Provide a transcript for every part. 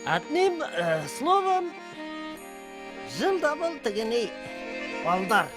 Одним словом, жил да был теге ни, Алдар.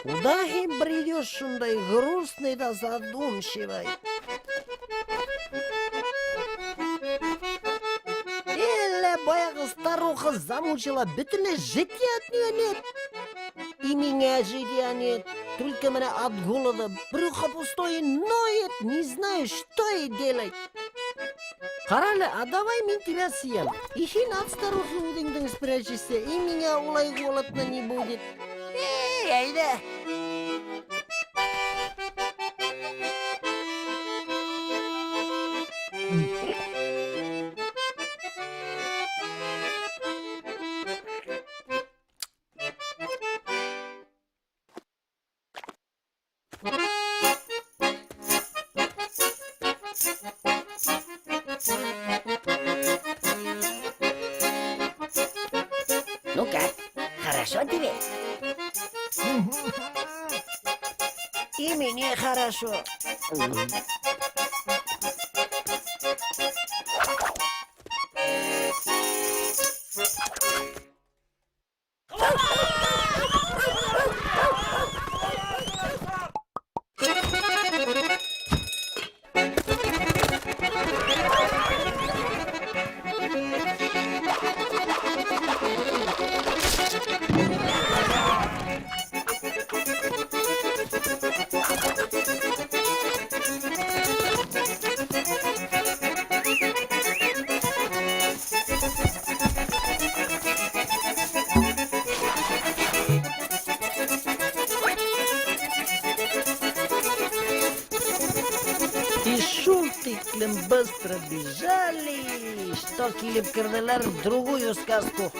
Куда һин бредешь шундай грустный да задумчивый? Әллә баяғы старуха замучила, бөтөнләй житья от нее нет. И меня житья нет. Только меня от голода брюхо пустое ноет, не знаю, что и делать. Ҡара әле, а давай мин тебя съем. И һин от старухи үҙеңдең спрячешься, и меня улай голодно не будет. Эй, әйҙә. Ну как, хорошо тебе? И мне хорошо. И шул тиклем быстро бежали, что килеп керҙеләр в другую сказку.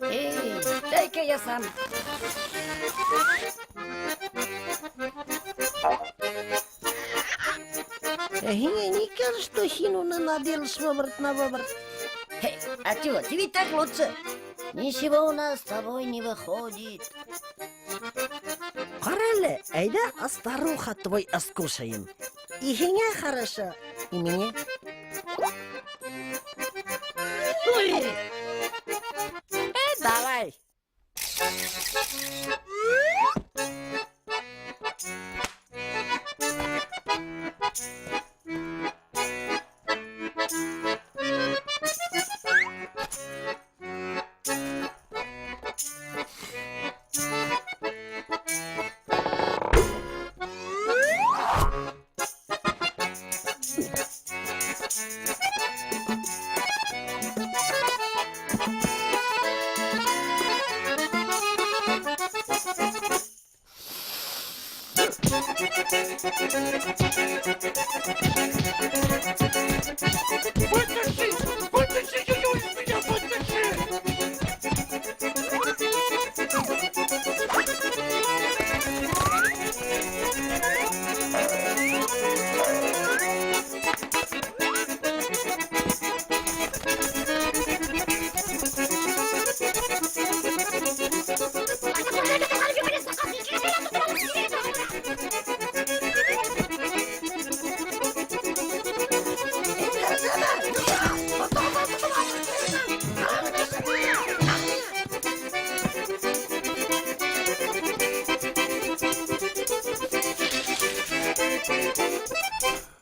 Эй, дай-ка я сам. Ә һиңә ни кажется, что һин уны надел швабрт на выбор? Эй, а чего, тебе так лучше? Ничего у нас с тобой не выходит. Ҡара әле, әйҙә, а старуха твой скушаем. И һиңә хорошо, и мне. Давай. Вытащи! Вытащи ее из меня! Вытащи!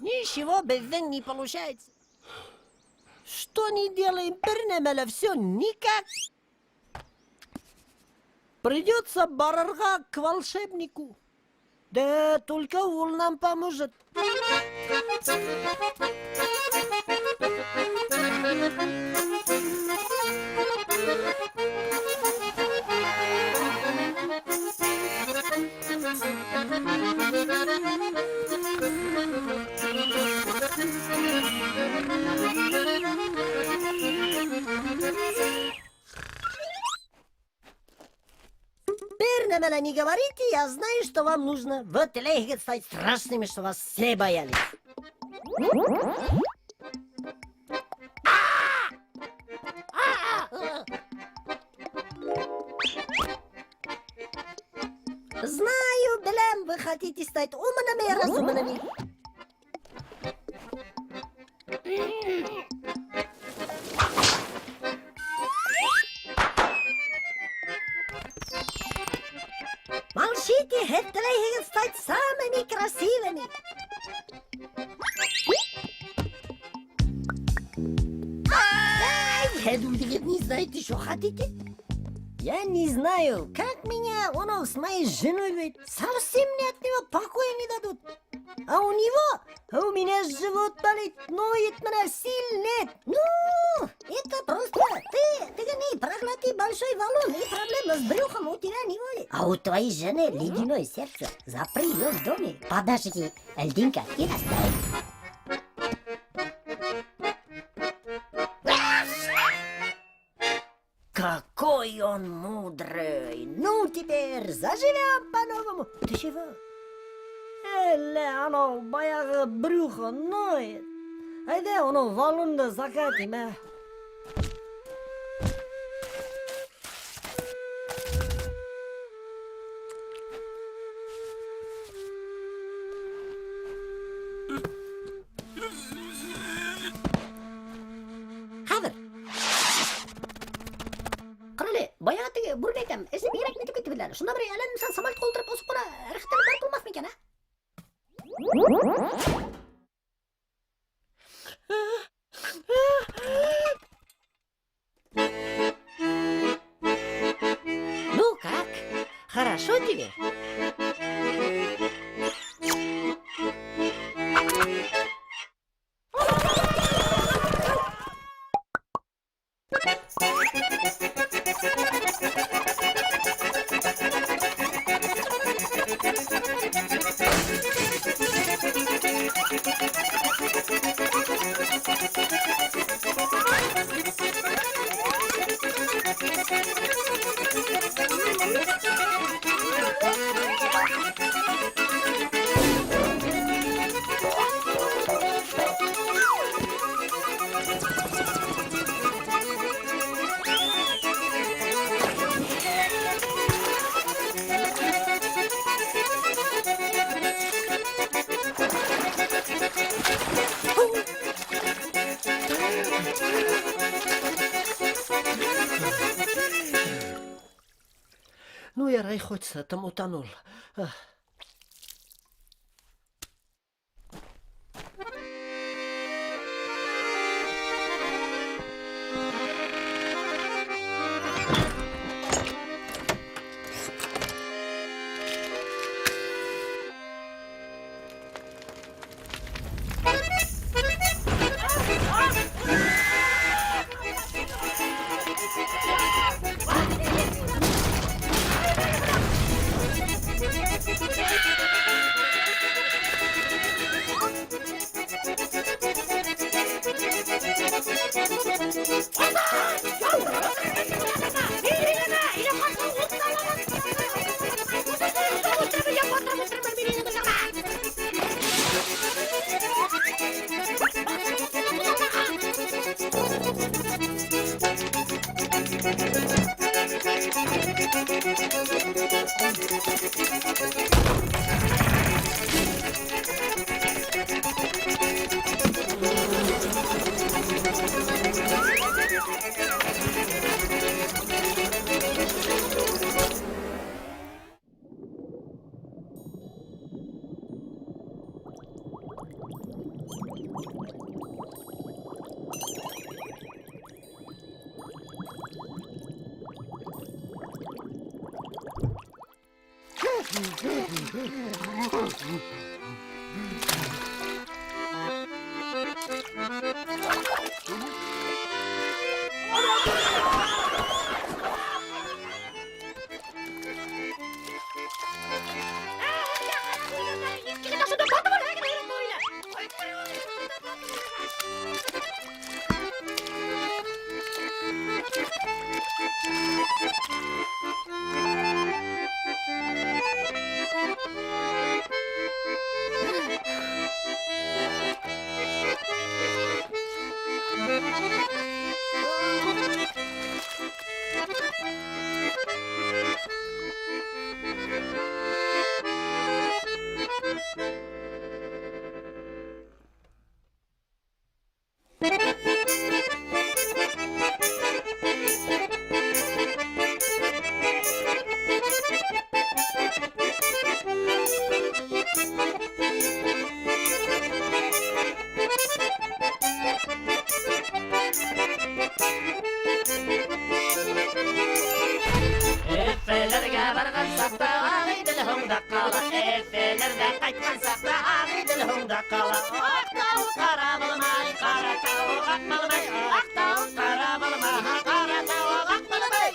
Ничего беҙҙең не получается. Что ни делаем, бер нәмә лә все никак. Придется барырға к волшебнику. Да только он нам поможет. Бер нәмә лә не говорите, я знаю, что вам нужно. Вы теләйһегеҙ стать страшными, что вас все боялись. Знаю, беләм, вы хотите стать умными и разумными. Молчите, һеҙ теләйһегеҙ стать самыми красивыми. Ай, һеҙ үҙегеҙ не знаете, что хотите? Я не знаю, как меня оно с моей женой ведь совсем мне от него покоя не дадут. А у него, а у меня живот болит, ноет меня, сил нет. Ну, это просто ты не проглоти большой валун, и проблемы с брюхом у тебя не будет. А у твоей жены ледяное сердце. Запри ее в доме, подашь ей льдинка и растает. Какой он мудрый! Ну, теперь заживем по-новому. Ты чего? Әллә, анау баяғы брюхо ноет. Әйҙә, уны валунды закатим, ә. Хәҙер. Ҡара әле, баяғы теге бүрҙе әйтәм, эсе бигерәк нитеп китте бит әле. Шунда бер әллә нимә самолетҡа ултырып осоп ҡына рәхәтләнеп барып булмаҫ микән, ә? Ну как? Хорошо тебе? Ну, ярай, хоть с этим утонул. Ах. Өфөләргә барған саҡта Ағиҙел һуңда ҡала, Өфөләрҙә ҡайтҡан саҡта Ағиҙел һуңда ҡала. Аҡ тауыҡ ҡара булмай, ҡара тауыҡ аҡ булмай, аҡ тауыҡ ҡара булмаһа, ҡара тауыҡ аҡ булмай.